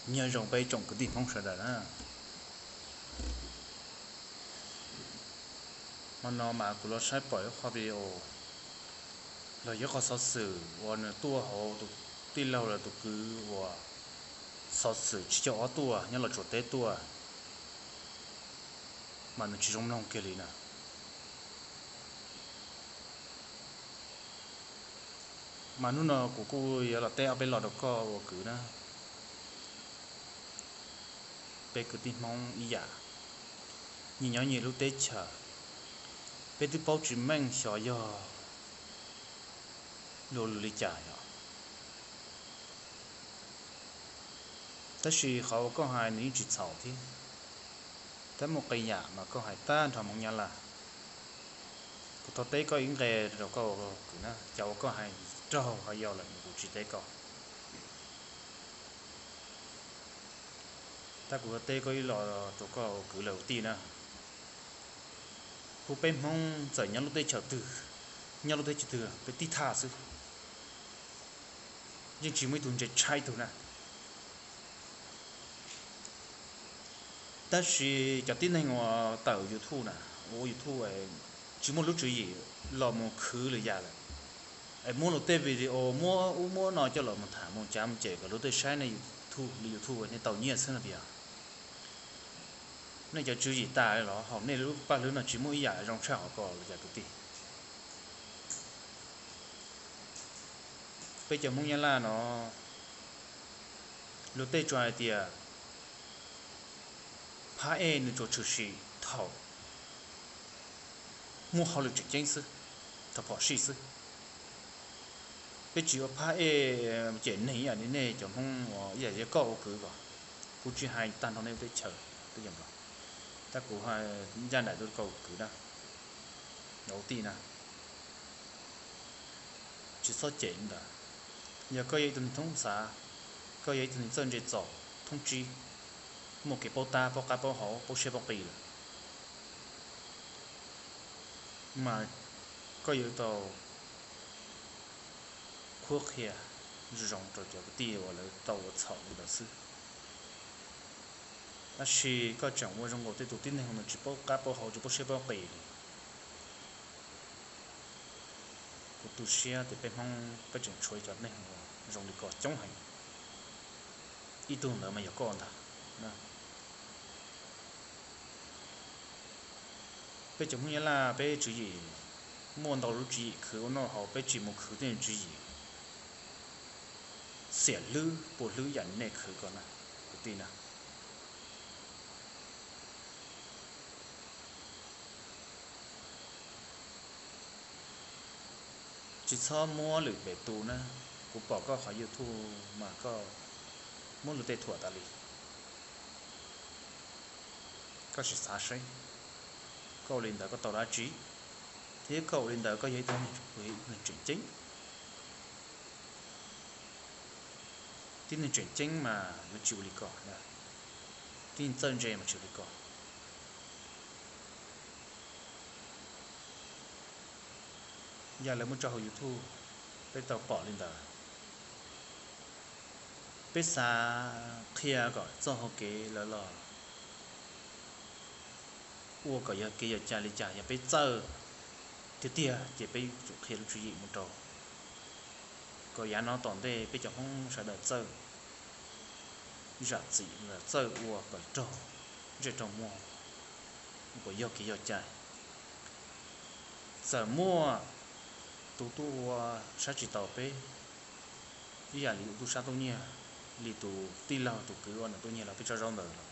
Nyob zoo peb tsoom kwv tij Hmoob sawv daws na. Hmo no mas kuv los saib pom ib qho video los yog qhov xov xwm uas nws tuaj hauv tus tij laug los tus kwv uas xov xwm tsib caug ob tuaj nyob Los Tsuas teb tuaj, mas nws tsis zoo mloog kiag li na. Mas hnub no kuv kuj yuav los teb ob peb lo rau koj ua kwv na. Peb kwv tij Hmoob ib yam, nyias nyob nyias lub teb chaws, peb twb paub tsis meej xyov yog luag lus li cas yom. Tab sis qhov uas koj hais nws yeej tsis txhaum thiab, tab muaj qee yam mas koj hais tag nrho Hmoob Nyab Laj. Kuv thov teb koj ib nqe rau koj ua kwv na, cas uas koj hais raug ho yau lawm kuv tsis teb koj. Tab kuv thov teb koj ib lo rau koj ua kwv lawm ua tij na. Hu peb Hmoob txawm nyob lub teb chaws twg, nyob lub teb chaws twg peb tib thaj xwb, yeej tsis muaj ib tug ntse tshaj ib tug na. Tab sis cov tib neeg uas tawm YouTube na, ua YouTube tsis muaj lub tswv yim los mus khwv lwm yam lawm, es muab luag tej video muab ub muab no coj los mus tham mus cav mus cem kom luag tej saib nej YouTube li YouTube nej tau nyiaj xwb no tiag. Nej cov tswv yim tas li los hauv nej lub paj hlwb no tsis muaj ib yam zoo tshaj qhov ko los cas kwv tij. Peb cov Hmoob Nyab Laj no luag tej tsuas hais tias phab ej nws tsuas tshwm sim thaum muaj hauj lwm tseem ceeb xwb, thaum phom sij xwb. Peb tsis ua phab ej cem neeg ib yam li nej cov Hmoob uas ib yam li koj ua kwv ko. Kuv tsis hais tag nrho nej lub teb chaws, tab kuv ncaj nraim rau koj ua kwv na, ua tij na. Tsis txhob cem li ntawd. Yog koj yog ib tug neeg thoob xav, koj yog ib tug neeg txawj ntse txaus thoob tsib, muaj kev paub tab paub qab paub hauv paub siab paub qis lawm, mas koj yuav tau qhuab qhia zoo zoo rau cov kwv tij uas lawv tau ua txhaum li ntawd xwb. Tab sis koj tseem ua zoo nkaus tej tus tib neeg uas tsis paub qab paub hauv tsis paub siab paub qis li. Kuv tu siab tias peb Hmoob peb tseem tshuav cov neeg uas zoo li ko coob heev. Ib tug ntawd mas yog koj ntag. Peb cov Hmoob Nyab Laj peb tswv yim muaj ntau lub tswv yim khwv ua noj haus, peb tsis mus khwv tej tswv yim xiam hlwb puas hlwb yam nej khwv ko na, kwv tij na. Tsis txhob muab lwm pem tu na. Kuv pom koj qhov YouTube mas koj muab luag tej thuam tas li. Koj sim xav seb, koj ua li ntawd koj tau dab tsi? Thiab koj ua li ntawd koj yog ib tug neeg tseem ceeb? Tib neeg tseem ceeb mas yuav tsis ua li ko, tib neeg txawj ntse mas tsis ua li ko. Yam lawv muab tso hauv YouTube, peb tau pom li ntawd. Peb xav qhia kom txoj hau kev lawv los ua kom yog kev yog cai li cas, yog peb txawj tiag tiag ces peb yuav tsum qhia lub tswv yim mus rau, kom yav no tom ntej peb cov Hmoob sawv daws txawj zam txim, txawj ua kom raug ntsej raug muag, kom yog kev yog cai. Txawm muaj tus tuaj ua saib tsis taus peb, ib yam li tus tub sab tuaj nyiag, li tus tij laug tus kwv ua nws tuaj nyiag los peb tso zaub ntawd los,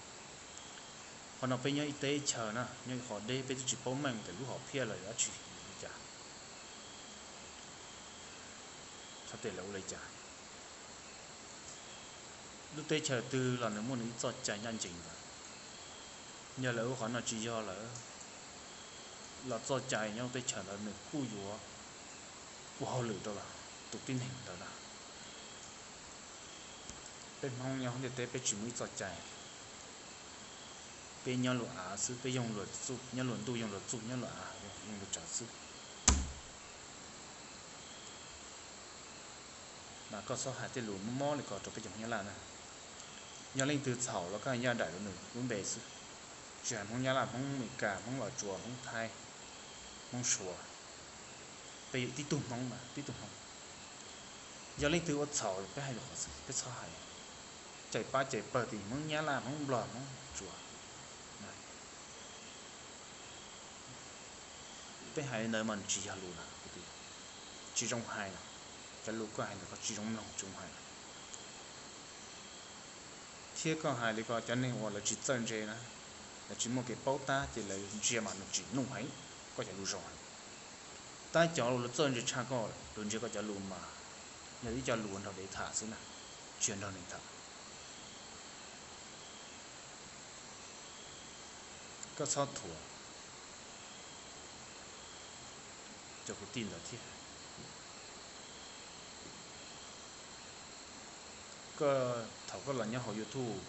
qhov no peb nyob ib teb chaws na, nyob ib qhov deb, peb twb tsis paub meej tias lub hom phiaj los yog dab tsi li cas, xyov tias lawv ua li cas. Lub teb chaws twg los nws muaj nws ib txoj cai ncaj ncees ntawd. Yog lawv ua qhov no tsis yog lawm los txoj cai nyob lub teb chaws ntawd nws kuj yuav ua hauj lwm rau tus tib neeg ntawd na. Peb Hmoob nyob hauv ntiaj teb peb tsis muaj ib txoj cai, peb nyob luag av xwb, peb yoog luag txuj, nyob luag ntuj yoog luag txuj, nyob luag av yoog luag tsav xwb. Mas koj txhob hais tej lus mob mob li ko rau peb cov Hmoob Nyab Laj na. Yog leej twg txhaum los koj yaj daim rau nws lub npe xwb, tsis hais Hmoob Nyab Laj, Hmoob Meskas, Hmoob Los Tsuas, Hmoob Thaib, Hmoob Suav, peb yog tib tug Hmoob mas tib tug Hmoob. Yog leej twg ua txhaum peb hais lus qhov xwb, peb txhob hais cais pab cais pawg tias Hmoob Nyab Laj, Hmoob Nplog, Hmoob Suav. Peb hais li ntawd mas tsis yog lus na, tsis zoo hais na. Cov lus koj hais ntawd koj tsis zoo mloog, tsis zoo hais. Thiab koj hais li ko cov neeg uas lawv tsis txawj ntse na, lawv tsis muaj kev paub tab ces lawv ntsia mas nws tsis nuj heev koj cov lus zoo heev. Tab cov uas lawv txawj ntse tshaj koj, lawv ntsia koj cov lus mas yog ib co lus nrog dev tham xwb na, tsis yog nrog neeg tham. Koj txhob thuam cov kwv tij ntawd thiab. Koj, thaum koj los nyob hauv YouTube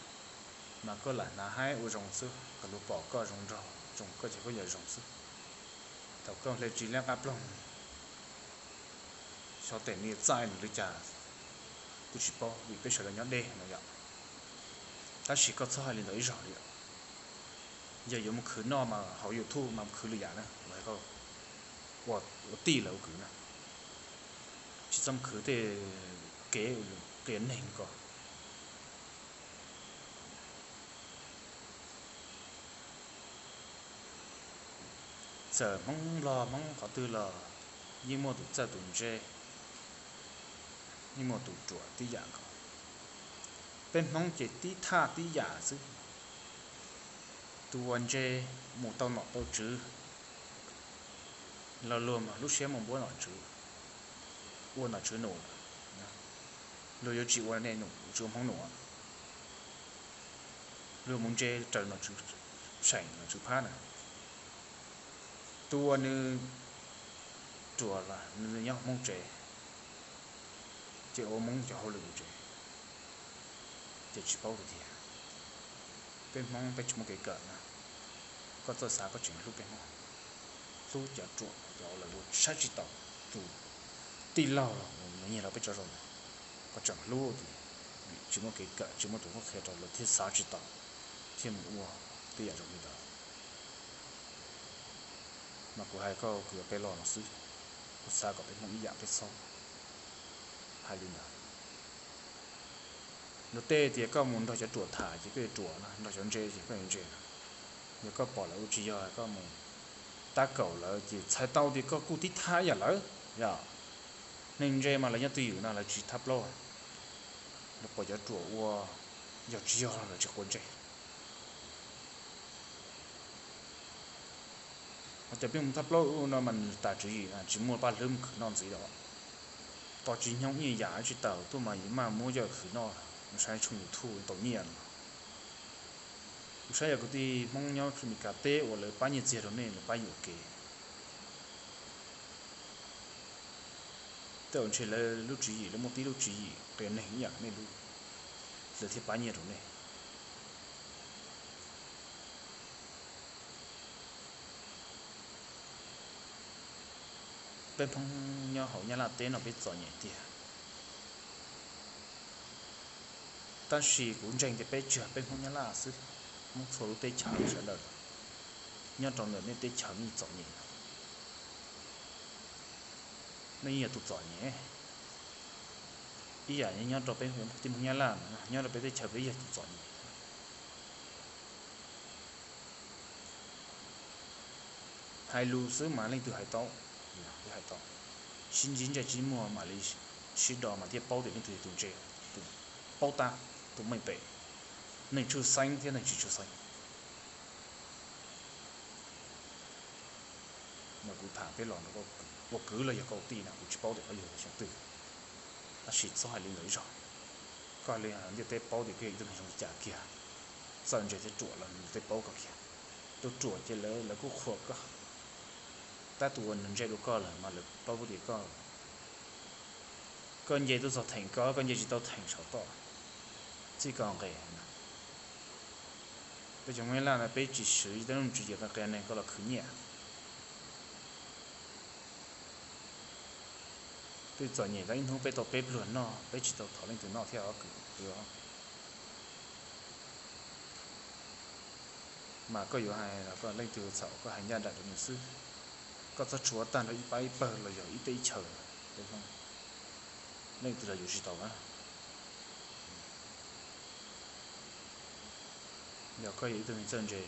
mas koj lam hnav haib ua zoo xwb, kom luag pom koj zoo nraug zoo, koj ces koj yam zoo xwb. Thaum koj hle tsis liab qab ploog, xyov tes nws txaij nws li cas, kuj tsis paub vim peb sawv daws nyob deb no yom. Tab sis koj txhob hais li ntawd ib zaug li. Yog yuav mus khwv noj mas hauv YouTube mas mus khwv lwm yam na, ua tij lawv ua kwv na, tsis txhob mus khwv tej kev qia neeg ko. Txawm Hmoob Nplog Hmoob qhov twg los yeej muaj tus txawj tus ntse, yeej muaj tus ruam tib yam nkaus. Peb Hmoob ces tib thaj tib yam xwb. Tus uas ntse mus tau nom tau tswv los luag mas lub siab mus npuab nom tswv, ua nom tswv num, luag yuav tsis ua nej num, tsis ua Hmoob num. Luag mus ntse raws nom tswv, seem nom tswv phab na. Tus uas nws ruam los nws nyob Hmoob tsev, ces ua Hmoob cov hauj lwm tsev, ces tsis paub tiag tiag. Peb Hmoob peb tsis muaj kev kawm na. Koj txawj xav koj tseem hlub peb Hmoob, hlub cov ruam cov lawv ua saib tsis taus tus tij laug los nyiag los peb tso zoo, koj tseem hlub ces tsis muaj kev kawm, tsis muaj tus qhuab qhia rau lawv thiaj xav tsis taus, thiaj mus ua tej yam zoo li ntawd. Mas kuv hais koj kwv peb los no xwb, kuv xav kom peb Hmoob ib yam peb txhob hais li ntawd. Luag tej tias koj mus nrog cov ruam tham ces koj yuav ruam na, nrog cov ntse ces koj yuav ntse na. Yog koj pom lawv ua tsis yog koj mus tab kaum lawv ces txhais tau tias koj kuj tib thaj yam lawv yom. Neeg ntse mas lawv nyob twj ywm no lawv tsis thab plaub, lawv pom cov ruam ua yog tsis yog lawv tsis quav ntsej. Ho cov pheej mus thab plaub no mas nws tas tswv yim, tsis muaj paj hlwb mus khwv noj ntxiv lawm. Tos tsis nyoog ib yam tsis tawm tuaj mas yuav maj muab coj khwv noj, mus saib tshooj YouTube tau nyiaj no. Kuv saib yog kwv tij Hmoob nyob Meskas teb uas lawv pab nyiaj txiag rau nej, lawv pab yuam kev. Tej zaum ntshe lawv lub tswv yim, lawv muaj tib lub tswv yim qia neeg ib yam nej lub, lawv thiaj pab nyiaj rau nej. Peb Hmoob nyob hauv Nyab Laj teb no peb txom nyem tiag. Tab sis kuv ntseeg tias peb tsis yog peb Hmoob Nyab Laj xwb, Hmoob txhua lub teb chaws sawv daws nyob rau ntawm nej teb chaws nej txom nyem, nej yeej yog tus txom nyem. Ib yam nyob rau peb tib Hmoob Nyab Laj no, nyob rau peb teb chaws peb yog tus txom nyem. Hais lus xwb mas leej twg hais tau, hais tau, sib ntsib ntsej sib muag mam li sib do mas thiaj paub tias leej twg yog tus ntse, tus paub tab, tus meej pem, neeg tshwj xeeb thiab neeg tsis tshwj xeeb. Mas kuv tham peb los ntawm ua kwv los yog koj ua tij no kuv tsis paub tias koj yog xyoo twg, tab sis txhob hais li ntawd ib zaug. Koj li ntiaj teb paub tias koj yog ib tug neeg zoo li cas kiag, txawj ntse thiab ruam los ntiaj teb paub koj kiag. Tus ruam ces lawv kuj qhuas koj, tab tus uas nws ntse dua koj lawm mas lawv paub tias koj, koj nce tuaj txog theem koj, koj nce tsis tau theem saum toj, txij koj nqe. Peb cov Hmoob Nyab Laj no peb tsis swv tej nuj ntsws yam qia neeg koj los khwv nyiaj. Twb txom nyem tau ib hnub peb tau peb pluag noj, peb tsis tau thov leej twg noj thiab os kwv. Mas koj yuav hais los koj leej twg txhaum koj hais ncaj nraim rau nws xwb. Koj txhob tshuav tag nrho ib pab ib pawg los yog ib teb ib chaws. Leej twg los yuav tsis tau na. Yog koj yog ib tug neeg txawj ntse,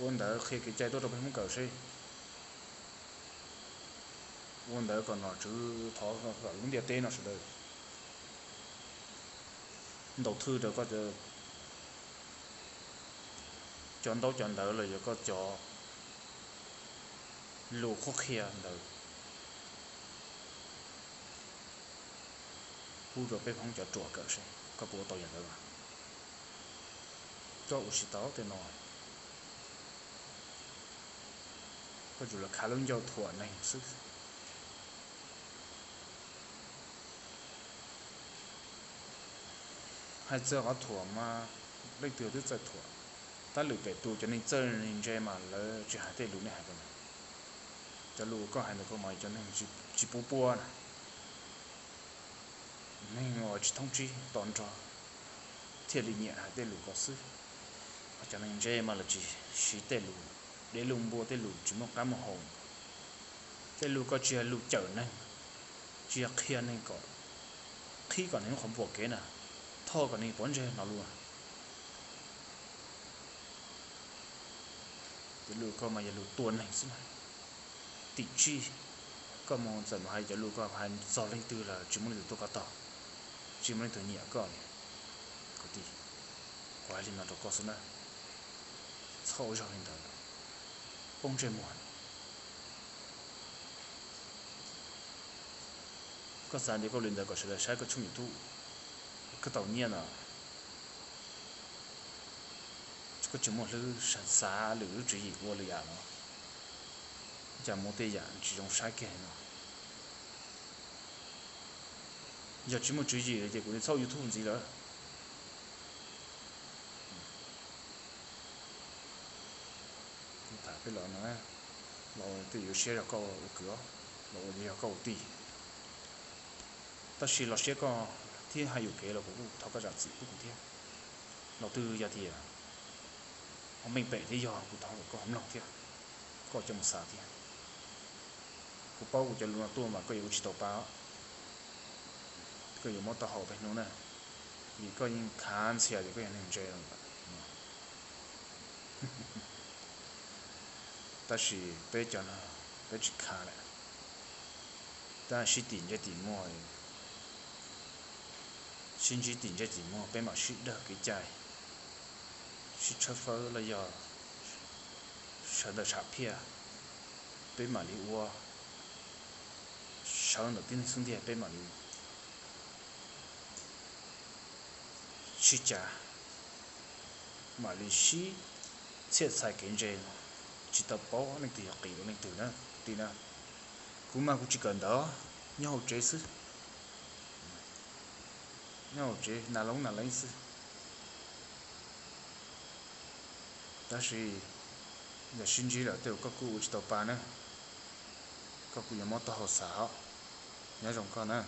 ua ntawv qhia kev cai tuaj rau peb Hmoob kawm seb. Ua ntawv kom nom tswv thov kom lub ntiaj teb no sawv daws ntaus thwj rau koj cov ntaub cov ntawv los yog koj cov lus qhuab qhia ntawd pub rau peb Hmoob cov ruam kawm seb koj puas ua tau yam ntawd. Koj ua tsis tau tej no, koj tsuas los khav lub ncauj thuam neeg xwb. Hais txog qhov thuam mas leej twg twb txawj thuam. Tab lwm pem tus cov neeg txawj neeg ntse mas lawv tsis hais tej lus nej hais ko. Cov lus koj hais ntawd koj mas cov neeg tsis pub puab na, neeg uas tsis thoob tsib to nrog thiaj li nyiam hais tej lus ko xwb. Cov neeg ntse mas lawv tsis siv tej lus deb lus npua, tej lus tsis muaj qab muaj hau. Tej lus ko tsis yog lus cawm neeg, tsis yog qhia neeg kom, qhib kom neeg lub qhov npuas kev na, thoj kom neeg pov ntseg no lus. Cov lus ko mas yog lus tua neeg xwb na. Tim tsib, koj mus txawm mus hais cov lus ko hais txog leej twg los tsis muaj leej twg tuaj koj tog, tsis muaj leej twg nyiam koj li. Kwv tij, kuv hais li no rau koj xwb na, txhob ua zog li ntawd, poob ntsej muag. Koj xav tias koj ua li ntawd kom sawv daws saib koj tshooj YouTube, koj tau nyiaj no, koj tsis muaj hlwb xav lwm lub tswv yim ua lwm yam no, cas muaj tej yam tsis zoo saib kiag li no. Yog tsis muaj tswv yim ces kuv txhob ua YouTube ntxiv lawm. Tham peb los no, los tej yuav siab yog koj ua kwv, los ua yog koj ua tij. Tab sis los siab koj thiab hais yuam kev los kuv kuj thov koj zam txim pub kuv thiab. Los twg yog tias ho meej pem thiab yog kuv thov kom koj ho mloog thiab, koj coj mus xav thiab. Kuv paub kuv cov lus no tuaj mas koj yuav ua tsis tau pa, koj yuav mob taub hau peb hnub na, vim koj yeej khav ntxhias tias koj yog neeg ntse lawm. Tab sis peb cov no peb tsis khav lawm, tab sib tim ntsej tim muag, sib ntsib tim ntsej tim muag peb mam sib dawg kev cai, sib tshawb fawb los yog sawv ntawm sam phiaj, peb mam li ua, sawv ntawm tib neeg xub ntiag peb mam li sib cav, mam li sib txhiaj txhais kev ntse, tsis tau paub leej twg yog qis rau leej twg na kwv tij na. Kuv mas kuv tsis kawm ntawv, nyob hauv tsev xwb, nyob hauv tsev nas loob nas leeb xwb. Tab sis yog sib ntsib lawm tej zaum koj kuj ua tsis tau pa na, koj kuj yuav mob taub hau xav os. Nyob zoo koj na.